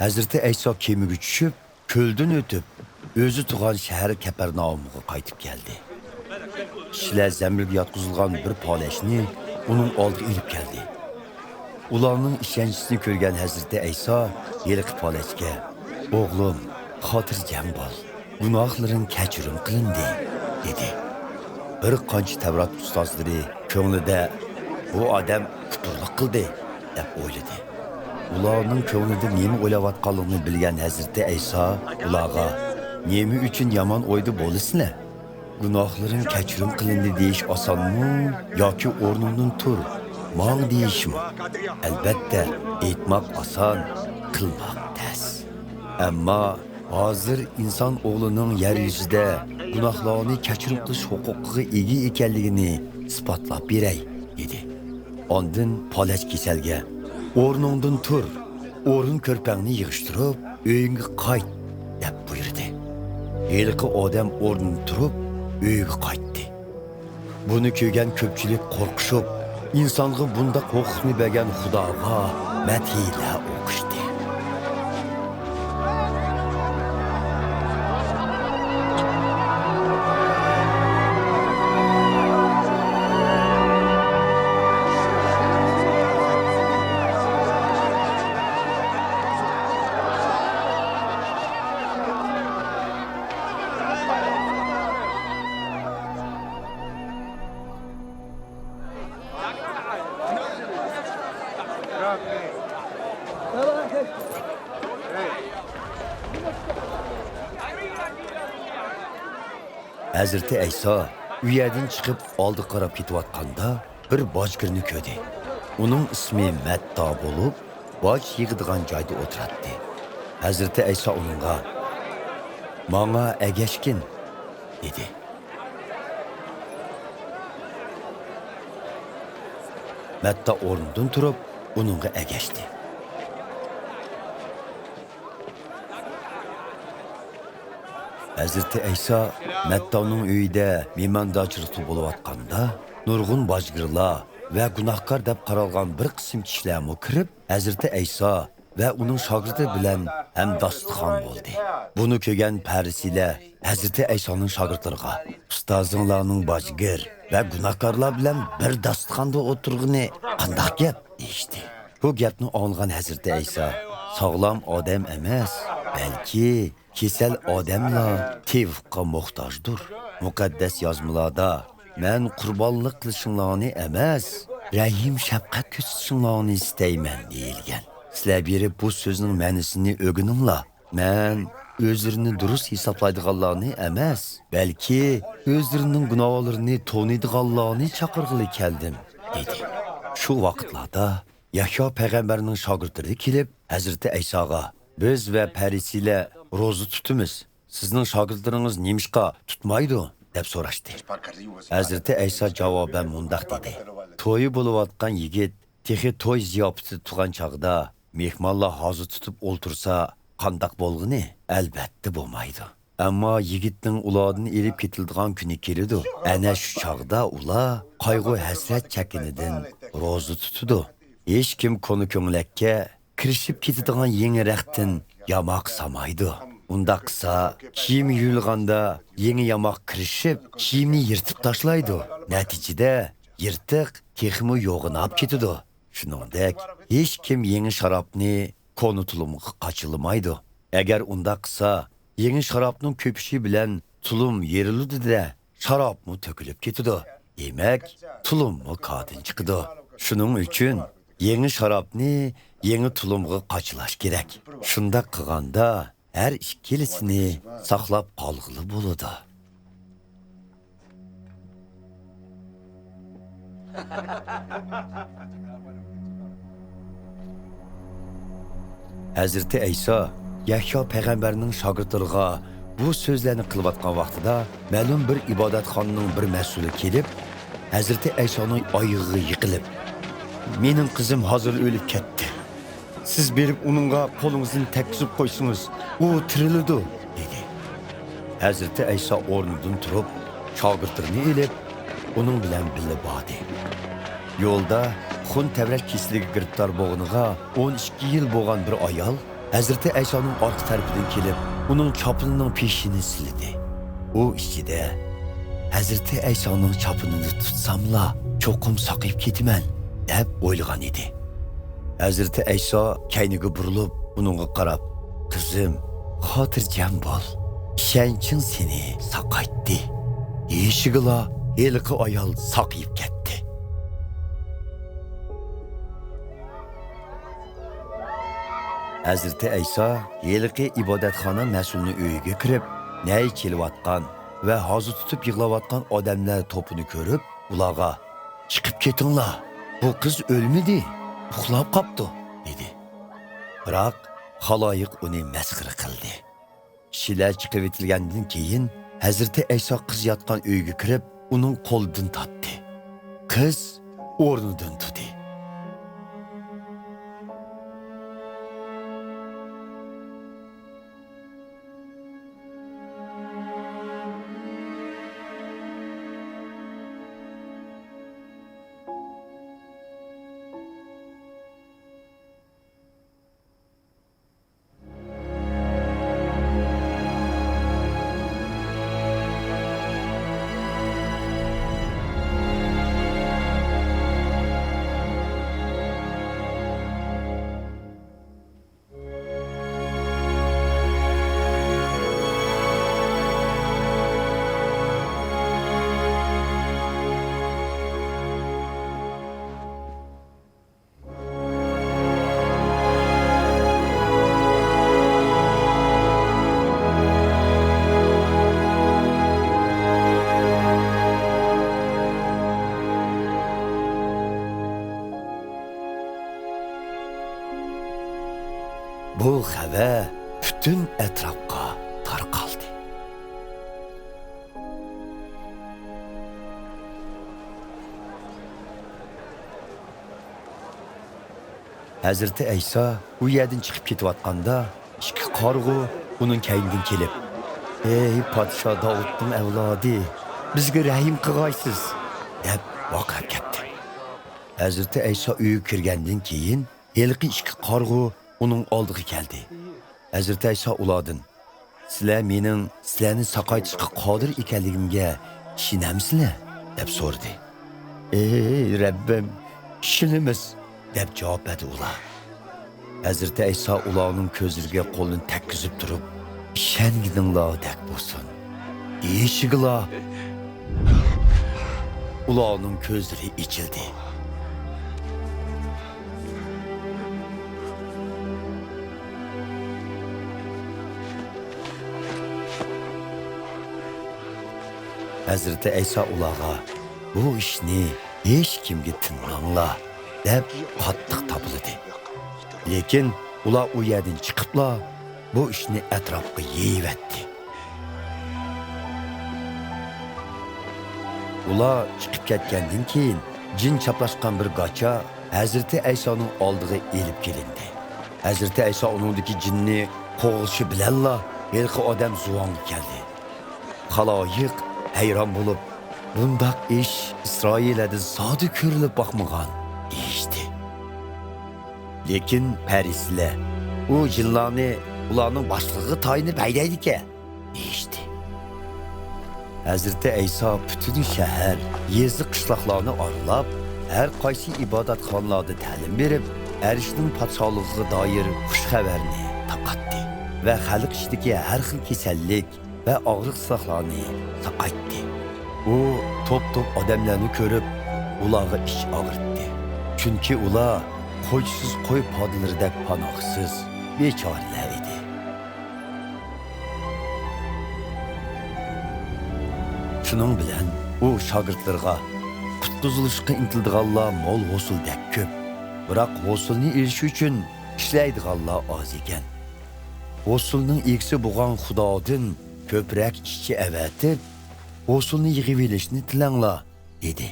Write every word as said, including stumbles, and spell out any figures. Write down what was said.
ھەزرىتى ئەيسا كېمىگە چۈشۈپ، كۆلدىن ئۆتۈپ، ئۆزى تۇغان شەھەر كەپەرناھۇمغا قايتىپ كەلدى. كىشىلەر زەمبىلگە ياتقۇزۇلغان بىر پالەچنى ئۇنىڭ ئالدىغا ئېلىپ كەلدى. ئۇلارنىڭ ئىشەنچىسىنى كۆرگەن ھەزرىتى ئەيسا ھېلىقى پالەچكە، «ئوغلۇم، خاتىرجەم بول، گۇناھلىرىڭ كەچۈرۈم قىلىندى» دېدى. بىر قانچە تەۋرات ئۇستازلىرى كۆڭلىدە، «بۇ ئادەم كۇپۇرلۇق قىلدى» دەپ ئويلىدى. ئۇلارنىڭ كۆڭلىدە نېمە ئويلاۋاتقانلىقىنى بىلگەن ھەزرىتى ئەيسا ئۇلارغا، «نېمە ئۈچۈن يامان ئويدا بولىسىلەر؟ گۇناھلىرىڭ كەچۈرۈم قىلىندى دېيىش ئاسانمۇ ياكى ئورنۇڭدىن تۇر، ماڭ دېيىشمۇ؟ ئەلبەتتە، ئېيتماق ئاسان، قىلماق تەس. ئەمما ھازىر ئىنسان ئوغلىنىڭ يەر يۈزىدە گۇناھلارنى كەچۈرۈم قىلىش ھوقۇقىغا ئىگە ئىكەنلىكىنى ئىسپاتلاپ بېرەي» دېدى. ئاندىن پالەچ كېسەلگە، «ئورنۇڭدىن تۇر، ئورۇن كۆرپەڭنى يىغىشتۇرۇپ، ئۆيۈڭگە قايت» دەپ بۇيرۇدى. ھېلىقى ئادەم ئورنىدىن تۇرۇپ، ئۆيىگە قايتتى. بۇنى كۆرگەن كۆپچىلىك قورقۇشۇپ، ئىنسانغا بۇنداق ھوقۇقنى بەرگەن خۇداغا مەدھىيەلەر ئوقۇشتى. ھەزرىتى ئەيسا ئۇ يەردىن چىقىپ ئالدىغا قاراپ كېتىۋاتقاندا، بىر باجگىرنى كۆردى. ئۇنىڭ ئىسمى مەتتا بولۇپ، باج يىغىدىغان جايدا ئولتۇراتتى. ھەزرىتى ئەيسا ئۇنىڭغا، «ماڭا ئەگەشكىن» دېدى. مەتتا ئورنىدىن تۇرۇپ، ئۇنىڭغا ئەگەشتى. ھەزرىتى ئەيسا مەتتانىڭ ئۆيىدە مېھماندارچىلىقتا بولۇۋاتقاندا، نۇرغۇن باجگىرلار ۋە گۇناھكار دەپ قارالغان بىر قىسىم كىشىلەرمۇ كىرىپ، ھەزرىتى ئەيسا ۋە ئۇنىڭ شاگىرتى بىلەن ھەمداستىخان بولدى. بۇنى كۆرگەن پەرىسىيلەر ھەزرىتى ئەيسانىڭ شاگىرتلىرىغا، «ئۇستازىڭلارنىڭ باجگىر ۋە گۇناھكارلار بىلەن بىر داستىخاندا ئولتۇرغىنى قانداق گەپ؟» دېيىشتى. بۇ گەپنى ئاڭلىغان ھەزرىتى ئەيسا، «ساغلام ئادەم ئەمەس، بەلكى كېسەل ئادەملا تېۋىپقا موھتاجدۇر. مۇقەددەس يازمىلاردا، مەن قۇربانلىق قىلىشىڭلارنى ئەمەس، رەھىم-شەپقەت كۆرسىتىشىڭلارنى ئىستەيمەن دېيىلگەن. سىلەر بېرىپ بۇ سۆزنىڭ مەنىسىنى ئۆگىنىڭلار. مەن ئۆزلىرىنى دۇرۇس ھېسابلايدىغانلارنى ئەمەس، بەلكى ئۆزلىرىنىڭ گۇناھلىرىنى تونۇيدىغانلارنى چاقىرغىلى كەلدىم» دېدى. شۇ ۋاقىتلاردا يەھيا پەيغەمبەرنىڭ شاگىرتلىرى كېلىپ، ھەزرىتى ئەيساغا، «بىز ۋە پەرىسىيلەر روزا تۇتىمىز، سىزنىڭ شاگىرتلىرىڭىز نېمىشقا تۇتمايدۇ؟» دەپ سوراشتى. ھەزرىتى ئەيسا جاۋابەن مۇنداق دېدى، «تويى بولۇۋاتقان يىگىت تېخى توي زىياپىتىدە تۇرغان چاغدا، مېھمانلار ھازا تۇتۇپ ئولتۇرسا، قانداق بولغىنى؟ ئەلۋەتتە بولمايدۇ. ئەمما يىگىتنىڭ ئۇلاردىن ئېلىپ كېتىلىدىغان كۈنى كېلىدۇ. ئەنە شۇ چاغدا ئۇلار قايغۇ-ھەسرەت چەككىنىدىن روزا تۇتىدۇ. ھېچكىم كونا كۆڭلەككە كىرىشىپ كېتىدىغان يېڭى رەختتىن ياماق سامايدۇ. ئۇنداق قىلسا، كىيىم يۇيۇلغاندا يېڭى ياماق كىرىشىپ، كىيىمنى يىرتىپ تاشلايدۇ. نەتىجىدە، يىرتىق تېخىمۇ يوغىناپ كېتىدۇ. شۇنىڭدەك، ھېچكىم يېڭى شارابنى كونا تۇلۇمغا قاچىلىمايدۇ. ئەگەر ئۇنداق قىلسا، يېڭى شارابنىڭ كۆپۈشى بىلەن تۇلۇم يېرىلىدۇ-دە، شارابمۇ تۆكۈلۈپ كېتىدۇ. دېمەك، تۇلۇممۇ كاردىن چىقىدۇ. شۇنىڭ ئۈچۈن يېڭى شارابنى يېڭى تۇلۇمغا قاچىلاش كېرەك. شۇنداق قىلغاندا، ھەر ئىككىلىسىنى ساقلاپ قالغىلى بولىدۇ.» ھەزرىتى ئەيسا يەھيا پەيغەمبەرنىڭ شاگىرتلىرىغا بۇ سۆزلەرنى قىلىۋاتقان ۋاقتىدا، مەلۇم بىر ئىبادەتخانىنىڭ بىر مەسئۇلى كېلىپ، ھەزرىتى ئەيسانىڭ ئايىغىغا يىقىلىپ، «مېنىڭ قىزىم ھازىر ئۆلۈپ كەتتى. سىز بېرىپ ئۇنىڭغا قولىڭىزنى تەگكۈزۈپ قويسىڭىز، ئۇ تىرىلىدۇ» دېدى. ھەزرىتى ئەيسا ئورنىدىن تۇرۇپ، شاگىرتلىرىنى ئېلىپ، ئۇنىڭ بىلەن بىللە باردى. يولدا خۇن تەۋرەش كېسىلىگە گىرىپتار بولغىنىغا ئون ئىككى يىل بولغان بىر ئايال ھەزرىتى ئەيسانىڭ ئارقا تەرىپىدىن كېلىپ، ئۇنىڭ چاپىنىنىڭ پېشىنى سىلىدى. ئۇ ئىچىدە، «ھەزرىتى ئەيسانىڭ چاپىنىنى تۇتساملا، چوقۇم ساقىيىپ كېتىمەن» دەپ ئويلىغان ئىدى. ھەزرىتى ئەيسا كەينىگە بۇرۇلۇپ، ئۇنىڭغا قاراپ، «قىزىم، خاتىرجەم بول. ئىشەنچىڭ سېنى ساقايتتى.» دېيىشىگىلا، ھېلىقى ئايال ساقىيىپ كەتتى. ھەزرىتى ئەيسا ھېلىقى ئىبادەتخانا مەسئۇلىنىڭ ئۆيىگە كىرىپ، نەي چېلىۋاتقان ۋە ھازا تۇتۇپ يىغلاۋاتقان ئادەملەر توپىنى كۆرۈپ، ئۇلارغا، «چىقىپ كېتىڭلار، بۇ قىز ئۆلمىدى، ئۇخلاپ قاپتۇ» دېدى. بىراق، خالايىق ئۇنى مەسخىرە قىلدى. كىشىلەر چىقىۋېتىلگەندىن كېيىن، ھەزرىتى ئەيسا قىز ياتقان ئۆيگە كىرىپ، ئۇنىڭ قولىدىن تارتتى. قىز ئورنىدىن تۇردى. بۇ خەۋەر پۈتۈن ئەتراپقا تارقالدى. ھەزرىتى ئەيسا ئۇ يەردىن چىقىپ كېتىۋاتقاندا، ئىككى قارىغۇ ئۇنىڭ كەينىدىن كېلىپ، «ئەي پادىشاھ داۋۇتنىڭ ئەۋلادى، بىزگە رەھىم قىلغايسىز!» دەپ ۋارقىراپ كەتتى. ھەزرىتى ئەيسا ئۆيگە كىرگەندىن كېيىن، ھېلىقى ئىككى قارىغۇ ئۇنىڭ ئالدىغا كەلدى. ھەزرىتى ئەيسا ئۇلاردىن، «سىلەر مېنىڭ سىلەرنى ساقايتىشقا قادىر ئىكەنلىكىمگە ئىشىنەمسىلەر؟» دەپ سورىدى. «ئەي رەببىم، ئىشىنىمىز!» دەپ جاۋاب بەردى ئۇلار. ھەزرىتى ئەيسا ئۇلارنىڭ كۆزلىرىگە قولىنى تەگكۈزۈپ تۇرۇپ، «ئىشەنگىنىڭلاردەك بولسۇن» دېيىشىگىلا، ئۇلارنىڭ كۆزلىرى ئېچىلدى. ھەزرىتى ئەيسا ئۇلارغا، «بۇ ئىشنى ھېچكىمگە تىنماڭلار» دەپ قاتتىق تاپىلىدى. لېكىن ئۇلار ئۇ يەردىن چىقىپلا، بۇ ئىشنى ئەتراپقا يېيىۋەتتى. ئۇلار چىقىپ كەتكەندىن كېيىن، جىن چاپلاشقان بىر گاچا ھەزرىتى ئەيسانىڭ ئالدىغا ئېلىپ كېلىندى. ھەزرىتى ئەيسا ئۇنىڭدىكى جىننى قوغلىشى بىلەنلا، ھېلىقى ئادەم زۇۋانغا كەلدى. خالايىق ھەيران بولۇپ، «بۇنداق ئىش ئىسرائىلىيەدە زادى كۆرۈلۈپ باقمىغان» دېيىشتى. لېكىن پەرىسىيلەر، «ئۇ جىنلارنى ئۇلارنىڭ باشلىقىغا تايىنىپ ھەيدەيدىكەن» دېيىشتى. ھەزرىتى ئەيسا پۈتۈن شەھەر، يېزا، قىشلاقلارنى ئارىلاپ، ھەر قايسى ئىبادەتخانىلاردا تەلىم بېرىپ، ئەرشنىڭ پادىشاھلىقىغا دائىر خۇش خەۋەرنى تارقاتتى ۋە خەلق ئىچىدىكى ھەر خىل كېسەللىك ۋە ئاغرىق-ساغرىقلارنى ساقايتتى. ئۇ توپ-توپ ئادەملەرنى كۆرۈپ، ئۇلارغا ئىچ ئاغرىتتى. چۈنكى ئۇلار قويچىسىز قوي پادىلىرىدەك پاناھسىز، بىچارىلەر ئىدى. شۇنىڭ بىلەن ئۇ شاگىرتلىرىغا، «قۇتقۇزۇلۇشقا ئىنتىلىدىغانلار مول ھوسۇلدەك كۆپ، بىراق ھوسۇلنى ئېلىش ئۈچۈن ئىشلەيدىغانلار ئاز ئىكەن. ھوسۇلنىڭ ئىگىسى بولغان خۇدادىن كۆپرەك ئىشچى ئەۋەتىپ، ھوسۇلنى يىغىۋېلىشنى تىلەڭلار» دېدى.